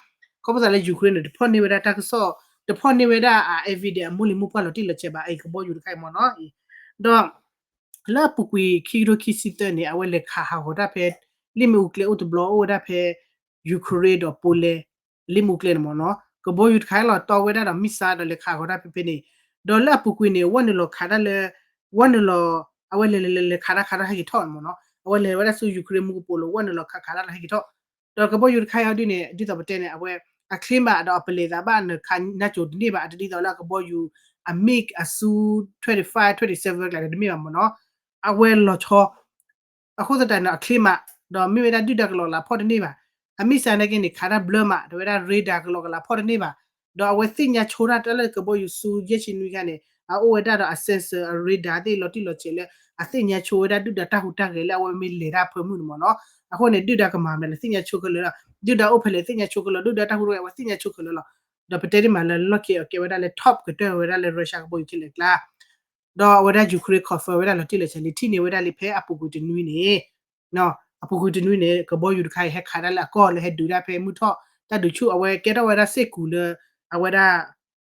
ခီဖျိသးလၢ Ukraine န့ၣ် တဖီၣ်န့ၢ်ဝဲဒၣ်တၢ်ကစီၣ်, တဖီၣ်န့ၢ်ဝဲဒၣ်အ evidence အမိၢ်လံၤမိၢ်ပှၢ်လီၤတံၢ်လီၤဆဲးဘၣ် အံၤကဘီယူၤတခါအံၤမ့ၢ်နီၤအံၤ, ဒီး လၢအပူၤကွံာ်ခံကထိခံဆံသၢန့ၣ် အဝဲလဲၤခးဟးဂီၤတၢ်ဖဲ လ့ၣ်မ့ၣ်အူကျဲအိၣ်တဘျီ အိၣ်ဝဲဒၣ်ဖဲ Ukraine ဒီး Poland လ့ၣ်မ့ၣ်အူကျဲန့ၣ်မ့ၢ်နီၤ ကဘီယူၤတခါအံၤလီၤတီဝဲဒၣ်ဒီး missile ဒီးလဲၤခးဂီၤတၢ်ဖဲဖဲန့ၣ်, ဒီးလၢအပူၤကွံာ်န့ၣ် ဝဲနုာ်လီၤခးတၢ်လၢ, ဝဲနုာ်လီၤ, အဝဲလဲၤလဲၤလဲၤလဲၤခးတၢ်ခးတၢ်ဟဲက့ၤထီၣ်န့ၣ်မ့ၢ်နီၤ အဝဲလဲၤဝဲဒၣ်ဆူ Ukraine မူကပိာ်လိၤ ဝဲနုာ်လီၤခးခးတၢ်လၢဟဲက့ၤထီၣ်, ဒီးကဘီယူၤတခါအံၤအီၤဒ်န့ၣ် ဒ်သိးပတဲန့ၣ် အဝဲ အ claim ဘၣ်ဒီးအပလဲၤသးဘၣ် နခးနၢ်ကိၤတန့ၢ်ဘၣ် အတဒ်သိးလၢအကဘီယူၤ အ MiG အ Su twenty-five, twenty-seven ကျါန့ၣ် တမ့ၢ်ဘၣ်မ့ၢ်နီၤ. အဝဲလီၤဆီ အဃိသတးန့ၣ် အချ့မး, ဒီးမ့ၢ်ဝဲဒၣ်ဒုၣ်ဒါကလီကလးဖီၣ်တန့ၢ်ဘၣ်. အမံၣ်စၢၤနာ်က့န့ၣ် ခးတၢ်ဘျၢမး, ဒီးဝဲဒၣ် radar ကလီကလးဖီၣ်တန့ၢ်ဘၣ်. ဒီးအဝဲသ့ၣ်ညါဆိတၢ်လၢကဘီယူၤဆူယဲၢ်ဆံနွံခါန့ၣ် အအိၣ်ဝဲဒၣ်ဒီးအ sensor အ radar သ့ၣ်လီၤတံၢ်လီၤဆဲးလၢ အသ့ၣ်ညါဆိဝဲဒၣ်ဒုၣ်ဒါတၢ်ဟူးတၢ်ဂဲၤလၢအဝဲမ့ၢ်လဲၤတၢ်ဖၢမုၢ်န့ၣ်မ့ၢ်နီၤ. အဃိန့ၣ် ဒုၣ်ဒါကမၤမနုၤလဲၣ် သ့ၣ်ညါဆိခဲလၢာ်လီၤ. ဒုၣ်ဒါအိၣ်ဖဲလဲၣ်သ့ၣ်ညါဆိခဲလၢာ်, ဒုၣ်ဒါတၢ်ဟူးတၢ်ဂဲၤအဝဲသ့ၣ်ညါဆိခဲလၢာ်လီၤ. ဒီးပတဲဒ်မးလၢလီၢ်ခံအကဲဝဲဒၣ်လၢ top ကတၢၢ်ဝဲဒၣ်လၢ Russia ကဘီယူၤခဲလၢာ်အကျါ ဒီးအဝဲဒၣ် Ukraine confirm ဝဲဒၣ်လီၤတံၢ်လီၤဆဲးလံ ထံၣ်န့ၢ်ဝဲဒၣ်လံဖဲအပူၤကွံာ်တနွံန့ၣ်, အပူၤကွံာ်တနွံန့ၣ် ကဘီယူၤတခါအံၤ ဟဲခးဒၣ်လၢအကီၢ်လၢဟဲဒုးဒၣ်ဖဲမုၢ်ထီၣ် တၢ်ဒုးဆူၣ် အဝဲကဲထီၣ်ဝဲဒၣ်စ့ၢ်ကီးလၢ အဝဲဒၣ်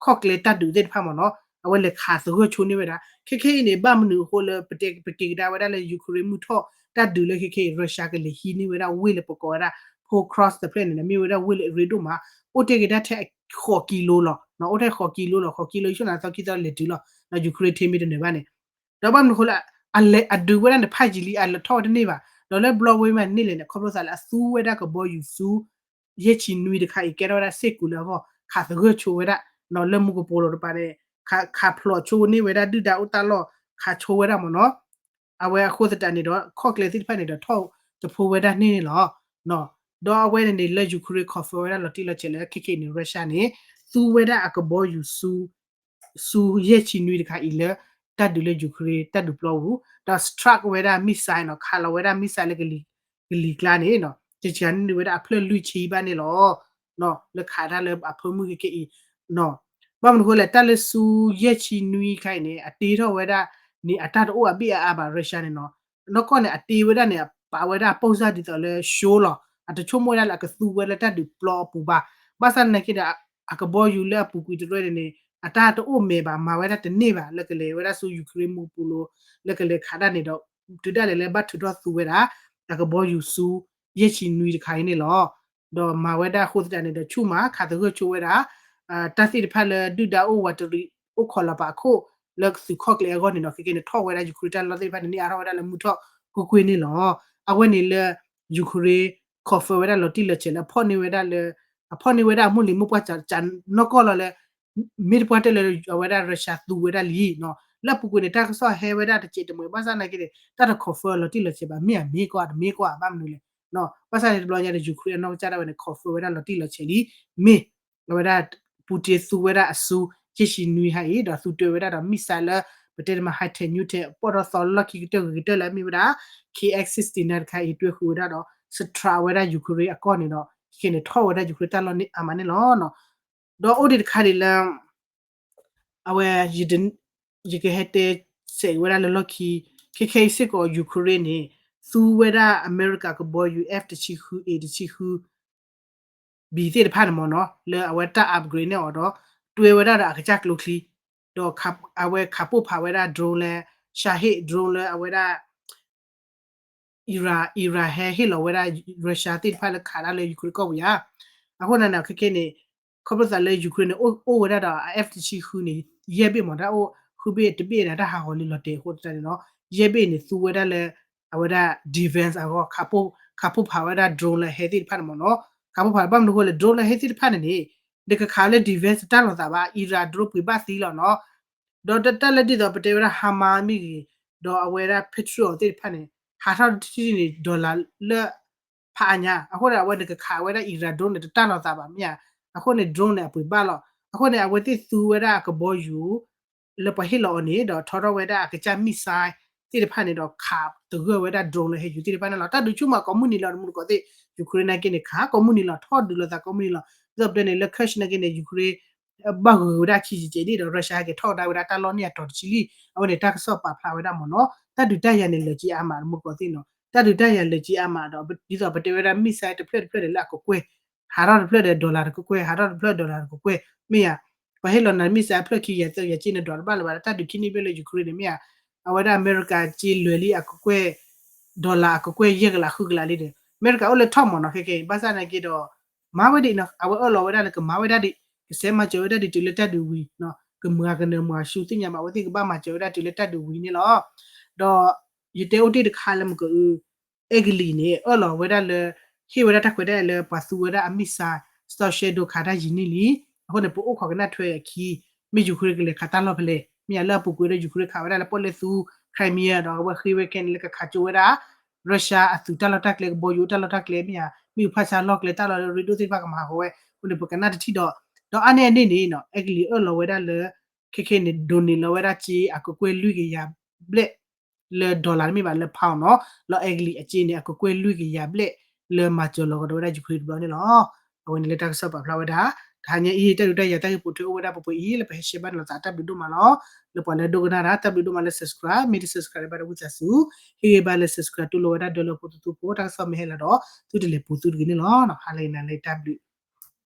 ခီၣ်ကျဲတၢ်ဒုးသ့ၣ်တဖၣ်မ့ၢ်နီၤ, အဝဲလဲၤခးသဂၢၢ်ဆိန့ၢ်ဝဲဒၣ် ခဲခဲအံၤန့ၣ် ဘၣ်မနုၤအဃိလၢပတဲပက့ၤကဒါဝဲဒၣ်လၢ Ukraine မုၢ်ထီၣ်တၢ်ဒုးလၢခဲခဲအံၤ Russia ကလဲၤဟံးန့ၢ်ဝဲဒၣ်ဝ့ၢ်လၢပကိးဝဲဒၣ် Pokrovsk တဖျၢၣ်န့ၣ် မ့ၢ်ဝဲဒၣ်ဝ့ၢ်လၢအရ့ဒိၣ်မး အိၣ်တ့ၢ်က့ၤဒၣ်ထဲဃိးကံလိလီၤ, အိၣ်ထဲဃိးကံလိလီၤ, ဃိးကံလိ ယဆိၣ်နၤသီခံသီလဲၤတုၤလီၤ, Ukraine ထဲမ့ၢ်တနၢၤဘၣ်န့ၣ်, ဒီးဘၣ်မနုၤအဃိလၢ အလဲၤအဒုးဝဲဒၣ်န့ၣ်ဖးယံာ်လံ အလဲၤထီၣ်ဝဲတန့ၢ်ဘၣ်, ဒီးလၢဘျီဝဲမးန့ၣ်လဲၣ်န့ၣ် ခီဖျိသးလၢအသူဝဲဒၣ်ကဘီယူၤဆူ ယဲၢ်ဆံနွံတခါအံၤ ကဲထီၣ်ဝဲဒၣ်စ့ၢ်ကီးလၢအဂီၢ် ခးသဂၢၢ်ဆိဝဲဒၣ် လၢမူကပိာ်လိၤတပၤန့ၣ် ခးဖျိးဆိန့ၢ်ဝဲဒၣ်ဒုၣ်ဒါအိၣ်တၢ်လီၢ် ခးဆိဝဲဒၣ်မ့ၢ်နီၤ, အဝဲအဃိသတးန့ၣ်ဒီး ခီၣ်ကျဲသ့ၣ်တဖၣ်န့ၣ်ဒီးထီၣ်တဖိဝဲဒၣ်န့ၣ်န့ၣ်လီၤ. ဒီးအဝဲန့ၣ်န့ၣ်လၢ Ukraine confirm ဝဲဒၣ်လီၤတံၢ်လီၤဆဲးလၢခဲခဲအံၤန့ၣ် Russia န့ၣ် သူဝဲဒၣ်အကဘီယူၤဆူ ဆူယဲၢ်ဆံနွံတခါအံၤလၢ တၢ်ဒုးလၢ Ukraine တၢ်ဒုးပျီပူၤ ဒီး strike ဝဲဒၣ် missile နီၤ ခးလီၤဝဲဒၣ် missile လၢ ကလံၤကျါန့ၣ်နီၤ တစှၤန့ၢ်ဝဲဒၣ်အဖျၢၣ်လွံၢ်ဆံဘၣ်န့ၣ်လီၤ. လၢခးတၢ်လၢအဖၢမုၢ်ခဲခဲအံၤ ဘၣ်မနုၤအဃိလဲၣ် တၢ်လၢဆူယဲၢ်ဆံနွံခါအံၤန့ၣ် အတ့ထီၣ်ဝဲဒၣ်န့ၣ် အတၢ်တအိၣ်အဘ့ၣ်အါအါဘၣ် Russia န့ၣ်နီၤ. နီၢ်ကီၢ်န့ၣ် အတ့ဝဲဒၣ်န့ၣ် ပာ်ဝဲဒၣ် ပိၢ်စၢ် ဒ်သိးလၢ show လီၤ. အတဆိကမိၣ်ဝဲဒၣ်လၢအကသူဝဲလၢတၢ်ဒုးပျီအပူၤဘၣ်. ဘၣ်ဆၣ်သနာ်က့ဒီး အကဘီယူၤလၢအပူၤကွံာ်တရၢန့ၣ်န့ၣ် အတၢ်တအိၣ်မဲာ်ဘၣ် မၤဝဲဒၣ်တန့ၢ်ဘၣ် လၢကလဲၤဝဲဒၣ်ဆူ Ukraine မူကပိာ်လိၤ လၢကလဲၤခးဒၣ်န့ၣ်ဒီး တုၤဒၣ်လဲာ်လၢဘၣ်ထုးထီၣ်သူဝဲဒၣ် အကဘီယူၤဆူ ယဲၢ်ဆံနွံတခါအံၤန့ၣ်လီၤ. ဒီးမၤဝဲဒၣ်အဃိသတးန့ၣ်ဒီး ဆူၣ်မး ခးသဂၢၢ်ဆိဝဲဒၣ် တၢ်သ့ၣ်တဖၣ်လၢဒုၣ်ဒါအိၣ်ဝးတရံး အိၣ်ခိးလီၤပာ်အခိၣ် လၢသုးခီၣ်ကျဲအဂီၢ်န့ၣ်ဒီး ခဲကဲန့ၣ် ထီၣ်ဝဲဒၣ် Ukraine တၢ်လီၢ်သ့ၣ်တဖၣ်န့ၣ် န့ၢ်အါထီၣ်ဝဲဒၣ်လၢမုၢ်ထီၣ်ကွ့ၢ်ကွ့ၢ်န့ၣ်လီၤ. အဝဲန့ၣ်လၢ Ukraine confirm ဝဲဒၣ်လီၤတံၢ်လီၤဆဲးလၢအဖီၣ်န့ၢ်ဝဲဒၣ်လၢ အဖီၣ်န့ၢ်ဝဲဒၣ်အမိၢ်လံၤမိၢ်ပှၢ်စးနီၢ်ကီၢ်လီၤလၢ မ့ၢ်တပှၢ်တၢၢ်လၢအဝဲဒၣ် Russia သူဝဲဒၣ်လံနီၤ. လၢအပူၤကွံာ်န့ၣ် တၢ်ကစီၣ်ဟဲဝဲဒၣ်တစဲးတမှဲၤ ဘၣ်ဆၣ်သနာ်က့န့ၣ် တၢ်တ confirm လီၤတံၢ်လီၤဆဲးဘၣ် မ့ၢ်အမ့ၢ်ကွၢ် တမ့ၢ်ကွၢ် ဘၣ်မနုၤလဲၣ်. ဘၣ်ဆၣ်န့ၣ်တဘျီညါဒီး Ukraine အနီၢ်ကစၢ်ဒၣ်ဝဲန့ၣ် confirm ဝဲဒၣ်လီၤတံၢ်လီၤဆဲးလံ မ့ၢ် အဝဲဒၣ် Putin သူဝဲဒၣ်အဆူ ယဲၢ်ဆံနွံဟါအံၤ ဒီးသူတွဲဝဲဒၣ်ဒီး missile လၢ ပတဲတမး high tech ညူ tech ပီၣ်ထီၣ်သီလီၢ်ခံကတၢၢ်ဂ့ၤကတၢၢ်လၢအမ့ၢ်ဝဲဒၣ် K X sixty-nine တခါအံၤ တွဲဃုာ်ဝဲဒၣ်ဒီး strike ဝဲဒၣ် Ukraine အကီၢ်န့ၣ်ဒီး ခဲကဲန့ၣ် ထီၣ်ဝဲဒၣ် Ukraine တၢ်လီၢ်န့ၢ်အါမးန့ၣ်လီၤ. ဒီးအိၣ်ဒံးတခါဒံးလၢ အဝဲ ယကဟဲတဲစဲးဝဲဒၣ်လၢလီၢ်ခံ ခဲခဲအံၤစ့ၢ်ကီး Ukraine န့ၣ် သူဝဲဒၣ်အမဲရကၤကဘီယူၤ F တဆံဃု A တဆံဃု B သ့ၣ်တဖၣ်န့ၣ်မ့ၢ်နီၤ လၢအဝဲတၢ် upgrade န့ၢ်အီၤဒီး တွဲဝဲဒၣ်ဒီးအကစၢ်ကျိချံ ဒီးအဝဲခးပိၢ်ဖးဝဲဒၣ် drone လၢ Shahed drone လၢအဝဲဒၣ် Iran Iran ဟဲဟ့ၣ်လီၤဝဲဒၣ် Russia သ့ၣ်တဖၣ်လၢခးတၢ်လၢ Ukraine ကီၢ်ပူၤယါ. အဃိန့ၣ် ခဲခဲန့ၣ် ခီဖျိသးလၢ Ukraine န့ၣ် အိၣ်ဝဲဒၣ်ဒီး F တဆံဃုန့ၣ် ယဲၢ်ဘ့ၣ်မ့ၢ် တၢ်အိၣ်ဃုဘ့ၣ်တဘ့ၣ်န့ၣ် တၢ်ဟးဂီၤလံလီၤတဲာ်အဃိသတးန့ၣ်လီၤ. ယဲၢ်ဘ့ၣ်န့ၣ် သူဝဲဒၣ်လၢ အဝဲဒၣ် defense အဂီၢ် ခးပိၢ်ဖးဝဲဒၣ် drone လၢဟဲသ့ၣ်တဖၣ်န့ၣ်မ့ၢ်နီၤ. ခးပိၢ်ဖးဘၣ်မနုၤအဃိလဲၣ် drone လၢဟဲသ့ၣ်တဖၣ်န့ၣ်န့ၣ် နကခးလၢ defense တၢ်လီၤသးဘၣ် Iran drone ပှ့ၤဘၣ်သံလီၤနီၤ. ဒီးတၢ်လၢဒ်သိးပတဲဝဲဒၣ် HIMARS မ့ၢ်ဂ့ၤ ဒီးအဝဲဒၣ် Patriot သ့ၣ်တဖၣ်န့ၣ် ဟးထီၣ်တထံၣ်န့ၣ် dollar လၢ ဖးအါညါ အဃိဒီး အဝဲန့ၣ်ကခးဝဲဒၣ် Iran drone န့ၣ် တတၢ်လီၤသးဘၣ်မ့ၢ်ဧါ. အဃိန့ၣ် drone န့ၣ် အပှ့ၤဘၣ်လီၤ. အဃိန့ၣ် အဝဲသ့ၣ်သူဝဲဒၣ်အကဘီယူၤ လၢပှၤဟ့ၣ်လီၤအီၤန့ၣ် ဒီးထီထီၣ်ဝဲဒၣ်အကစၢ် missile သ့ၣ်တဖၣ်န့ၣ်ဒီး ခးသဂၢၢ်ဝဲဒၣ် drone လၢဟဲယူၤသ့ၣ်တဖၣ်န့ၣ်လီၤ. တၢ်ဒုးဆူၣ်မးကိးမုၢ်နံၤလီၤ တမူတကိးသ့ၣ် Ukraine နာ်က့န့ၣ် ခးကိးမုၢ်နံၤလီၤ ထီၣ်ဒုးလိာ်သးကိးမုၢ်နံၤလီၤ. ဒ်သိးပတဲန့ၣ် လၢ Kursk နာ်က့န့ၣ် Ukraine ဘၣ်ဂုာ်ဝဲဒၣ်ခံဆံးစဲးဒ်ဒီး Russia ဟဲက့ၤထီၣ်ကဒါဝဲဒၣ်တၢ်လီၢ်န့ၢ်အတီၤတဆံလံ. အဝဲန့ၣ် တၢ်ကစီၣ်ပာ်ဖျါဝဲဒၣ်မ့ၢ်နီၤ. တၢ်ဒုးတၢ်ယၤန့ၣ် လၢာ်က့ၤအါမး တမူတကိးသ့ၣ်နီၤ. တၢ်ဒုးတၢ်ယၤလၢာ်က့ၤအါမးဒီး ဒ်သိးပတဲဝဲဒၣ် missile တဖျၢၣ်တဖျၢၣ်န့ၣ် လၢအကကွဲၢ် ဟးထီၣ်တဖျၢၣ်ဒီး dollar တကကွဲၢ် ဟးထီၣ်တဖျၢၣ် dollar တကကွဲၢ် မ့ၢ်ဧါ. ပှၤဟ့ၣ်လီၤနၤ missile ဖျၢၣ်ခံယၤသၢယၤက့န့ၣ် dollar တဘၣ်လၢၤဘၣ်ဒီး တၢ်ဒုးခံနံၣ်ဘ့ၣ်လၢ Ukraine န့ၣ် မ့ၢ်ဧါ. အဝဲဒၣ်အမဲရကၤ က့လဲၤလံအကကွဲၢ် dollar အကကွဲၢ်ယဲၢ်ကလးဃုကလးလံဒီး အမဲရကၤအိၣ်လၢ top မ့ၢ်နီၤ ခဲကဲ ဘၣ်ဆၣ်နာ်က့ဒီး မၤဝဲဒ်နီၤ အဝဲအၢၣ်လီၤဝဲဒၣ်လၢကမၤဝဲဒၣ်ဒ် ကစဲးမၤစၢၤဝဲဒၣ်ဒ်တုၤလၢတၢ်ဒုးဝံၤ ကမုာ်ဂၤကနၢၤမုာ်ဂၤဆူသ့ၣ်ညါဘၣ် အဝဲသ့ၣ်ကဘၣ်မၤစၢၤဝဲဒၣ်တုၤလၢတၢ်ဒုးဝံၤန့ၣ်လီၤ. ဒီး ယတဲအိၣ်တ့ၢ်တခါလၢမ့ၢ်ကအု အဲကလံးန့ၣ် အၢၣ်လီၤဝဲဒၣ်လၢ ဟ့ၣ်ဝဲဒၣ်တၢ်ခွဲးတၢ်ယာ်လၢပှၤသူဝဲဒၣ်အ missile Storm Shadow ခးတၢ်ယံာ်န့ၢ်လံ. အဃိန့ၣ် ပအိၣ်ခိးကနၣ်ထွဲအခံ မ့ၢ် Ukraine ကလဲၤခးတၢ်လီၢ်ဖဲလဲၣ် မ့ၢ်ဧါ လၢအပူၤကွံာ်ဒီး Ukraine ခးဝဲဒၣ်လၢပီၣ်လဲၣ်သူ Crimea ဒီးအဝဲဃ့ဝဲခဲန့ၣ်လၢကခးကၠိဝဲဒၣ် Russia အသုးတၢ်လီၢ်တၢ်ကျဲ ကဘီယူၤတၢ်လီၢ်တၢ်ကျဲမ့ၢ်ဧါ မ့ၢ်ဖၣ်ဆါလီၢ်ကျဲတၢ်လီၢ်လၢရ့ဒိၣ်သ့ၣ်တဖၣ်ကမၤဟးဂီၤဝဲ အဃိန့ၣ် ပကနၣ်တထံၣ်ဒီး ဒီးအါန့ၢ်အန့ၣ်န့ၣ်နီၤ အဲကလံးအၢၣ်လီၤဝဲဒၣ်လၢ ခဲခဲန့ၣ် ဒိးန့ၢ်လီၤဝဲဒၣ်စ့အကကွဲၢ်လွံၢ်ကယၤဘျဲၣ် လၢ dollar မ့ၢ်ဘၣ်လၢ pound နီၤ လီၤအဲကလံးအစ့န့ၣ် အကကွဲၢ်လွံၢ်ကယၤဘျဲၣ် လၢမၤစၢၤလီၤကဒီးဝဲဒၣ် Ukraine တဘျီန့ၣ်လီၤ. အဝဲန့ၣ်လၢတၢ်ကစီၣ်ပာ်ဖျါဝဲဒၣ် တဟါညါအံၤ တၢ်ဒုးတၢ်ယၤတၢ်ဂ့ၢ်ပိာ်ထွဲအိၣ်ဝဲဒၣ်ပှဲၤပှဲၤအံၤ လၢပဟဲရှဲဘၣ်န့ၣ်လီၤသး တၢ်ဘျုးဒိၣ်မးလီၤ. လၢပှၤလၢဒိကနၣ်တၢ် တၢ်ဘျုးဒိၣ်မးလၢ subscribe မ့ၢ်တ subscribe လၢဘၣ်ဒီးဝံသးစူၤ ဟ့ၣ်ဂံၢ်ဘါလၢ subscribe တူၢ်လိာ်ဝဲဒၣ်ဒၢလၢဖိသုသုဖိ တၢ်ကစီၣ်မ့ၢ်ဟဲလီၤဒီး သုတလဲၤပူၤသုတဂ့ၤန့ၣ်လီၤ. ဟါလၢအံၤနၤလၢတၢ်ဘျုး